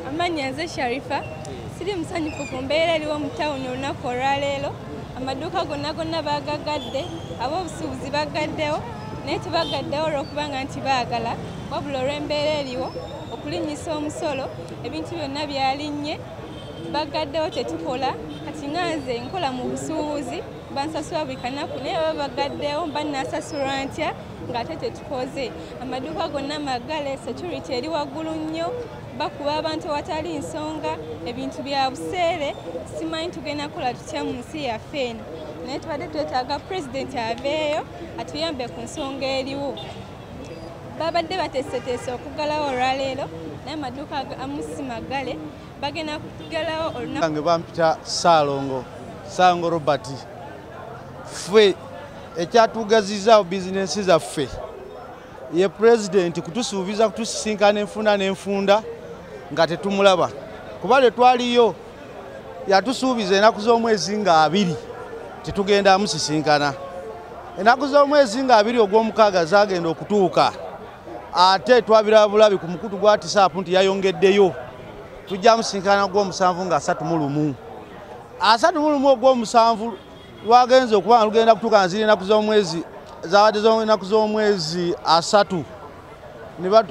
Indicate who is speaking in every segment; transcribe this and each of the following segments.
Speaker 1: Amannya nze Sharifa. Siri musanyufu ku mbeera eriwo mu tawuni olunaku olwaleero. Amaduuka gonna gonna bagagadde, ab'obusuubuzi bagaddewo, naye tebagaddewo olw'okubanga nti baagala, wabula olw'embeera eriwo, okulinnyisa omusolo, ebintu byonna byalinnye, bagaddewo tetukola. Kati nga nze nkola mu busuubuzi, bansasula buli kanaku, naye baba bagaddewo mba nnasasulwa ntya ng'ate tetukoze. Amaduuka gonna maggale, security eri waggulu nnyo, bakuba abantu awatali nsonga, ebintu bya buseere, simanyi tugenda kukola tutya mu nsi yaffe eno. Naye tubadde twetaaga pulezidenti aveeyo atuyambe ku nsonga eriwo. Babadde bateeseteese okuggalawo olwaleero, naye amaduuka amu si maggale, bagenda kuggalawo olunaku.
Speaker 2: Nge bampita Ssaalongo, Ssaalongo Robert. Ffe ekyatugazizaawo bizinensi zaffe ye pulezidenti kutusuubiza kutusisinkana enfunda n'enfunda nga tetumulaba, kuba lwe twaliyo yatusuubiza ennaku z'omwezi nga 2 tetugenda musisinkana. Ennaku z'omwezi nga 2 ogw'omukaaga zaagenda okutuuka, ate twabiraba bulabi ku mukutu gwa WhatsApp nti yayongeddeyo, tujja musinkana ogw'omusanvu nga 31. 31 ogw'omusanvu lwagenze okuba nga lugenda kutuuka nga ziri ennaku z'omwezi zabadde ennaku z'omwezi 3,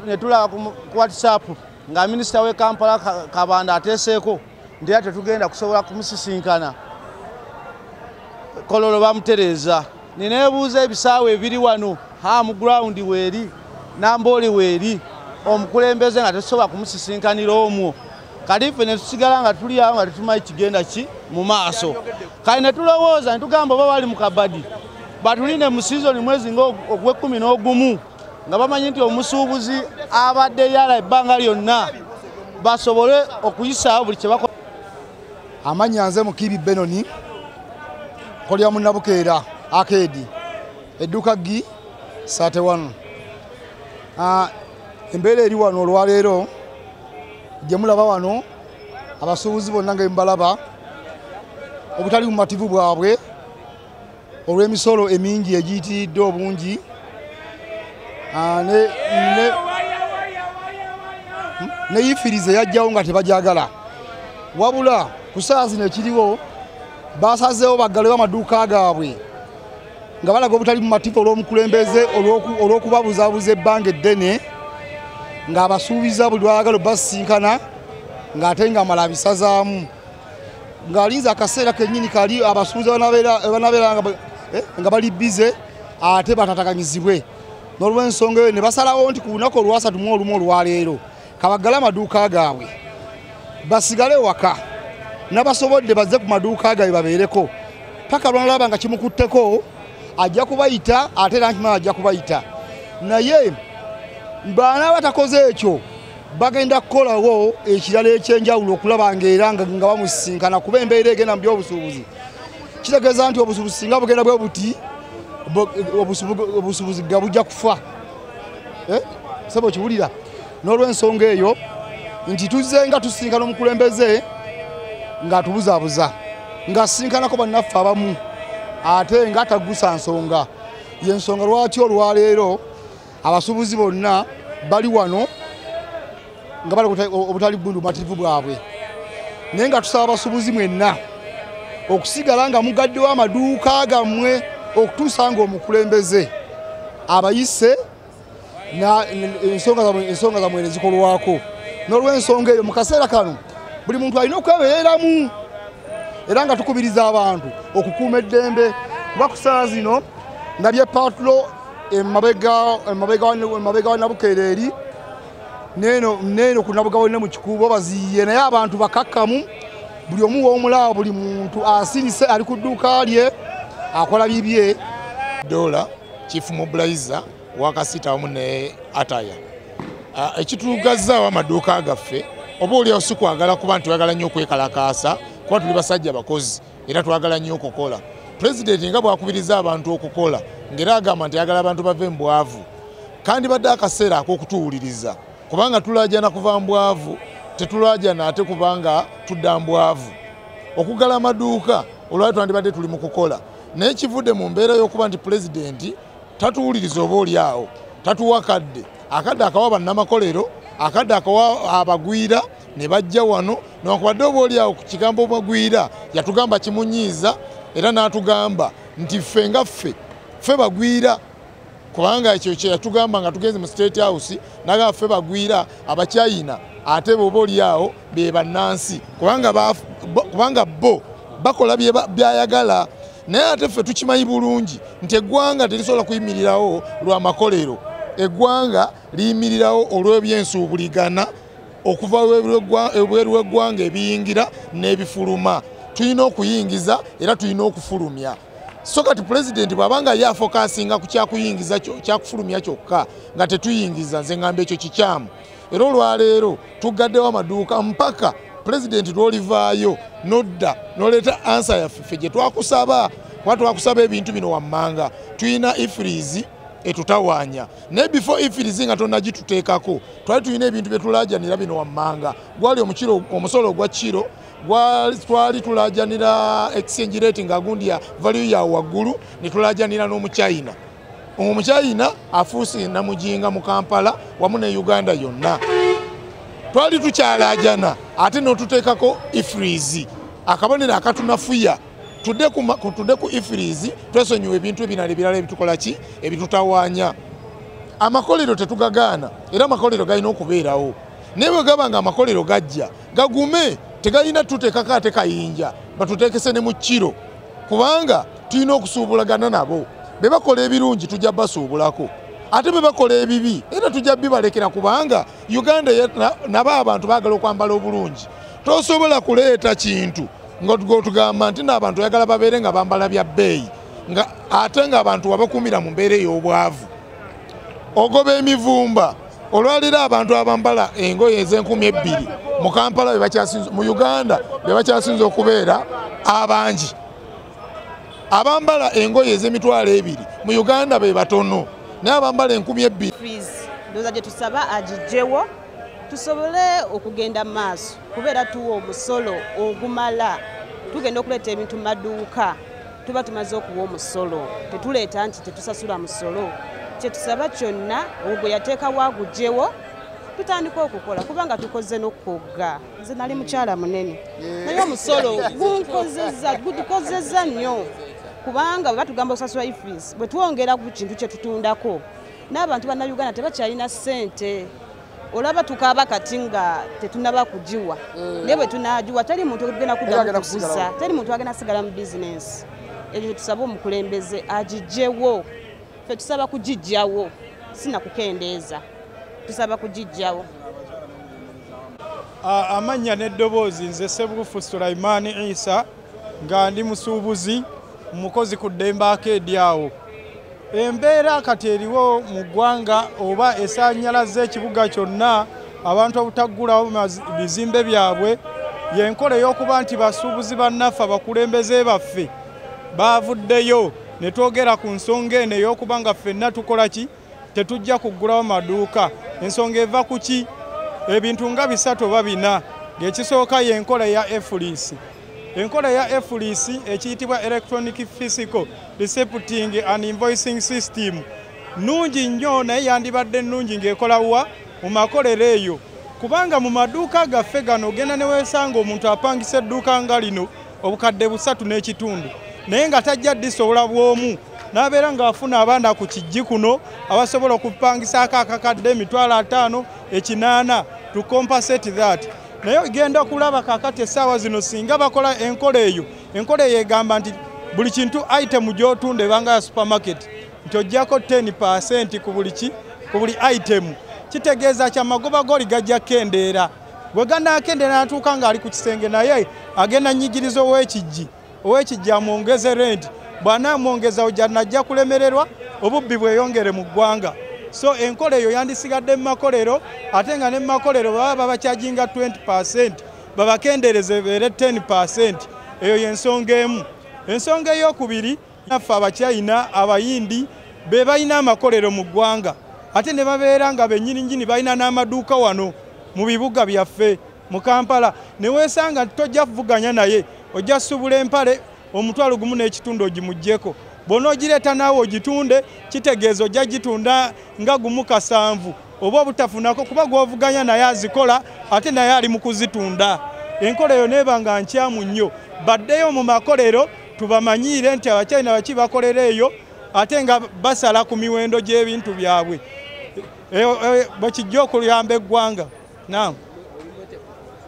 Speaker 2: ne tulaba ku WhatsApp nga minisita w'e Kampala Kabanda ateeseeko nti era tetugenda kusobola kumusisinkana. Kololo bamutereeza. Nineebuuza ebisaawe ebiri wano, ha mu ground weeri, Namboole weeri, omukulembeze nga tetusobola kumusisinkanira omwo. Kati ffe ne tusigala nga tuli awo nga tetumanyi kigenda ki mu maaso. Kale ne tulowooza ne tugamba oba bali mu kabadi batulinde mu sizoni mwezi nga ogw'ekkumi n'ogumu, nga bamanyi nti omusuubuzi abadde yala ebbanga lyonna, basobole okuyisaawo buli kye bakola.
Speaker 3: Amannya nze Mukiibi Benoni, nkolera mu Nabukeera Arcade, edduuka G 31. Embeera eri wano olwaleero gye mulaba wano, abasuubuzi bonna nga mbalaba obutali bumativu bwabwe olw'emisolo emingi egiyitiridde obungi, ne yifiriza eyajjawo nga tebajagala. Wabula ku ssaawa zino ekiriwo, basazeewo baggalewo amaduuka gaabwe nga balaga obutali bumativu olw'omukulembeze olw'okubabuzaabuza ebbanga eddene, ng'abasuubiza buli lwayagala obbasisinkana ng'ate ng'amala abisazaamu, ng'alinze akaseera kennyini kali abasuubuzi banabeera nga bali bize ate batataganyizibwe. N'olw'ensonga eyo ne basalawo nti ku lunaku olwasatu mu olumu olwaleero kabaggale amaduuka gaabwe, basigale waka, n'abasobodde bazze ku maduuka gaabwe babeereko paka lwanalaba nga kimukutteko ajja kubayita, ate era nkimanyi ajja kubayita. Naye bw'anaaba takoze ekyo, bagenda kukolawo ekirala ekyenjawulo okulaba ng'era nga bamusisinkana, kuba embeera egenda mu by'obusuubuzi kitegeeza nti obusuubuzi singa bugenda bwe buti, obusuubuzi nga bujja kufa. Sebo okiwulira? N'olw'ensonga eyo nti tuzze nga tusisinkana omukulembeze ng'atubuzaabuza, ng'asisinkanako bannaffe abamu ate nga taggusa nsonga. Y'ensonga lwaki olwaleero abasuubuzi bonna bali wano nga bali obutali bumativu bwabwe. Naye nga tusaba abasuubuzi mwenna okusigala nga mugaddewo amaduuka gammwe okutuusa ng'omukulembeze abayise ensonga zammwe ne zikolwako. N'olw'ensonga eyo mu kaseera kano buli muntu alina okwebeereramu, era nga tukubiriza abantu okukuuma eddembe, kuba ku ssaawa zino ndabye paatulo emabega wa Nabukeera eri neeno ku Nabugabo ne mu Kikuubo baziyiye, naye abantu bakakkamu, buli omu w'omulaba, buli muntu asirise ali ku dduuka lye akola bibye.
Speaker 4: Dola Chief Mobilizer wa Kasita wamu ne Ataya. Ekitugazzaawo amaduuka gaffe oba oliawo si kwagala kuba nti twagala nnyo okwekalakaasa, kuba tuli basajja bakozi era twagala nnyo okukola. Pulezidenti nga bw'akubiriza abantu okukola, ng'era agamba nti ayagala abantu bave mu bwavu, kandi badde akaseera ak'okutuwuliriza, kubanga tulaajana kuva mu bwavu, tetulaajana ate kubanga tudda mu bwavu. Okuggala amaduuka olwali twandibadde tuli mu kukola, naye kivudde mu mbeera y'okuba nti pulezidenti tatuwuliriza oba oli awo, tatuwa kadde, akadde akawa bannamakolero, akadde akawa abagwira, ne bajja wano newankubadde oba oli awo ku kigambo bagwira yatugamba kimunyiiza era n'atugamba nti ffe nga ffe ffe bagwira kubanga ekyo kye yatugamba nga tugenze mu State House naga ffe bagwira Abachina ate bw'oba oli awo be bannansi kubanga bo bakola byayagala naye ate ffe tukimanyi bulungi nti eggwanga terisobola kuyimirirawo lwa makolero. Eggwanga liyimirirawo olw'ebyensuubuligana okuva ebweru w'eggwanga ebiyingira n'ebifuluma. Tulina okuyingiza era tulina okufulumya. So kati pulezidenti bw'abanga ye afokasinga ku kyakuyingiza kyakufulumya kyokka nga tetuyingiza, nze ngamba ekyo kikyamu. Era olwaleero tuggaddewo amaduuka mpaka pulezidenti lw'olivaayo nodda n'oleeta ansa yaffe ffe gye twakusaba, kuba twakusaba ebintu bino wammanga. Tulina EFRIS etutawaanya, naye before EFRIS nga tonnagituteekako twali tulina ebintu bye tulaajanira bino wammanga. Gwali omusolo ogwa kiro twali tulaajanira exchange rate nga gundi ya value ya waggulu, ne tulaajanira n'Omuchina. Omuchina afuuse namujinga mu Kampala wamu ne Uganda yonna. Twali tukyalaajana ate n'otuteekako EFRIS, akabonero akatunafuya. Tudde ku EFRIS twesonyiwe ebintu ebirala ebirala ebitukola ki ebitutawaanya. Amakolero tetugagaana era amakolero galina okubeerawo, naye bwe gaba nga amakolero gajja gagume, tegalina tuteekako ate kayinja batuteekese ne mu kiro, kubanga tulina okusuubulagana nabo. Be bakola ebirungi tujja basuubulako, ate bwe bakola ebibi era tujja bibalekera, kubanga Uganda nabo abantu baagala okwambala obulungi. Tosobola kuleeta kintu ng'otugamba nti n'abantu oyagala babeere nga bambala bya bbeeyi nga ate ng'abantu wabakuumira mu mbeera ey'obwavu. Ogoba emivumba. Olwaleero abantu abambala engoye ez'enkumi ebbiri mu Kampala mu Uganda be bakyasinze okubeera abangi. Abambala engoye ez'emitwalo ebiri mu Uganda be batono, naye abambala 2000.
Speaker 5: Ndowooza gye tusaba agijjewo tusobole okugenda mu maaso, kubeera tuwa omusolo ogumala. Tugenda okuleeta ebintu mu maduuka tuba tumaze okuwa omusolo, tetuleeta nti tetusasula musolo. Kyetusaba kyonna ogwo yateekawo agugyewo tutandike okukola, kubanga tukoze n'okukogga. Nze nali mukyala munene naye omusolo gutukozezza nnyo, kubanga bwe batugamba okusasula EFRIS bwe twongera ku kintu kye tutundako n'abantu bannayuganda tebakyalina ssente. Olaba tukaaba kati nga tetunaba kugiwa, naye bwe tunaagiwa teri muntu agenda kuddamu kuguza, teri muntu agenda kusigala mu bizinensi. Ekyo tusaba omukulembeze agigyewo. Ffe tusaba kugiggyawo, si kukendeeza, tusaba kugiggyawo.
Speaker 6: Amannya n'eddoboozi, nze Ssebugufu Sulaiman Isa, nga ndi musuubuzi mukozi ku Ddembe Arcade awo. Embeera kati eriwo mu ggwanga oba esannyalaza ekibuga kyonna, abantu obutaggulawo bizimbe byabwe, y'enkola ey'okuba nti basuubuzi bannaffe abakulembeze baffe baavuddeyo ne twogera ku nsonga eno ey'okuba nga ffenna tukola ki, tetujja kuggulawo maduuka. Ensonga eva ku ki? Ebintu nga 3 oba 4. Ng'ekisooka y'enkola eya EFRIS. Enkola ya EFRIS ekiyitibwa Electronic Fiscal Receipting and Invoicing System nnungi nnyo, naye yandibadde nnungi ng'ekola wa mu makolero eyo, kubanga mu maduuka gaffe gano ogenda ne weesanga omuntu apangisa edduuka nga lino obukadde 3.5, naye nga tajja ddisobola bw'omu, n'abeera ng'afuna abaana ku kijji kuno abasobola okupangisaako akakadde 500,000 800 to compensate that. Naye ogenda okulaba kaakati essaawa zino singa bakola enkola eyo, enkola eyo egamba nti buli kintu item gy'otunda ebanga ya supermarket nti oggyako 10% ku buli item, kitegeeza ki amagoba g'oli gajja kukendeera. Bwe ganaakendeera n'atuuka ng'ali ku kisenge, naye agenda nnyigiriza ow'ekijji amwongeze rent, bw'anaamwongeza ojja najja kulemererwa, obubbi bweyongere mu ggwanga. So enkola eyo yandisigadde mu makolero, ate nga ne mu makolero baba babakyajinga 20%, babakendeereze beere 10%. Eyo y'ensonga emu. Ensonga ey'okubiri, naffe Abachina, Abayindi be balina amakolero mu ggwanga, ate ne babeera nga bennyininyini balina n'amaduuka wano mu bibuga byaffe mu Kampala, ne weesanga tojja kuvuganya naye, ojja ssubula empale 1.5 ogimuggyeko, bw'onoogireeta naawe ogitunde, kitegeeza ojja gitunda nga 1.7, oba obutafunako kuba gw'ovuganya naye azikola ate naye ali mu kuzitunda. Enkola eyo neeba nga nkyamu nnyo. Baddeyo mu makolero tubamanyiire nti Abachina baki bakolera eyo ate nga basala ku miwendo gy'ebintu byabwe, bwe kijja okuyamba eggwanga. Naam.